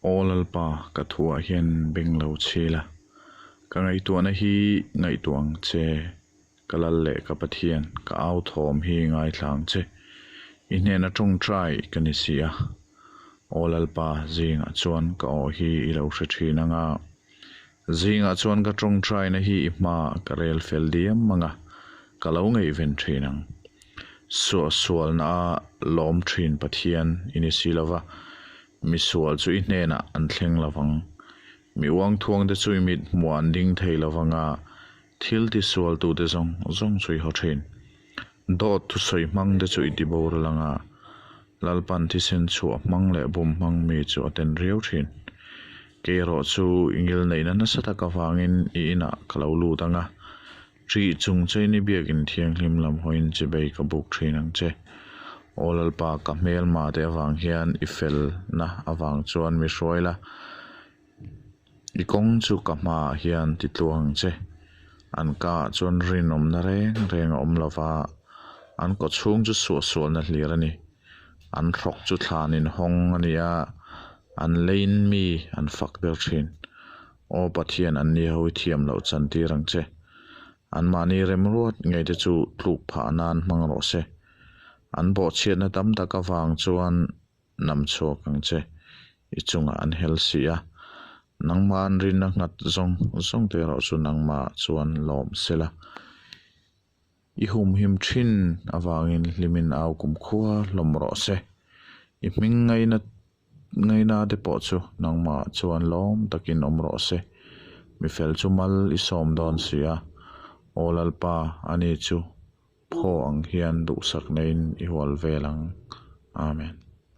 Aw Lalpa, ka thuah hian beng lo chhi la, ka ngaihtuahna hi ngaihtuah ang che. Ka lal leh ka Pathian, ka au thawm hi ngaithla ang che. I hnena tawngtai ka ni si a. Aw Lalpa, zingah chuan ka aw hi i lo hre thin ang a. Zingah chuan ka tawngtaina hi i hmaah ka rel fel diam ang a, ka lo ngaihven thin ang. Suahsualna a lawm thin Pathian i ni si lo va, misual chu i hnenah an thleng lo vang. Mi uangthuang te chu i mit hmuah an ding thei lo vang a, thil tisualtute zawng zawng chu i haw thin. Dawt thusawi hmang te chu i ti boral ang a, Lalpan thisen chhuah hmang leh bum hmang mi chu a ten riau thin. Kei erawh chu i ngilneihna nasa tak avangin i inah ka lo lut ang a, ṭih chung chein i biakin thianghlim lam hawiin chibei ka buk thin ang che. Aw Lalpa, ka hmelma te avang hian i felna avang chuan mi hruai la, I kawng chu ka hmaah hian ti tluang ang che. An kaah chuan rinawmna reng reng a awm lo va, an kaw chhung chu suahsualna hlir a ni. An hrawk chu thlan inhawng a ni a, an leiin mi an fak der thin. Aw Pathian, anni ho i thiam loh chan tir ang che. Anmahni remruat ngei te chu tluk phah nan hmang rawh se. An bawhchhiatna tam tak avang chuan Nam chhuak ang che, i chungah an hel si a, nangmah an rinna nghat zawng zawng te erawh chu nangmah chuan lawm se la. I humhim thin avangin hlimin au kumkhua hlawm rawh se. I hming ngaina ngaina te pawh chu nangmah chuan lawm takin awm rawh se. Mifel chu mal i sawm dawn si a, Aw Lalpa, ani chu Phaw ang hian duhsak neiin i hual vel ang. Amen.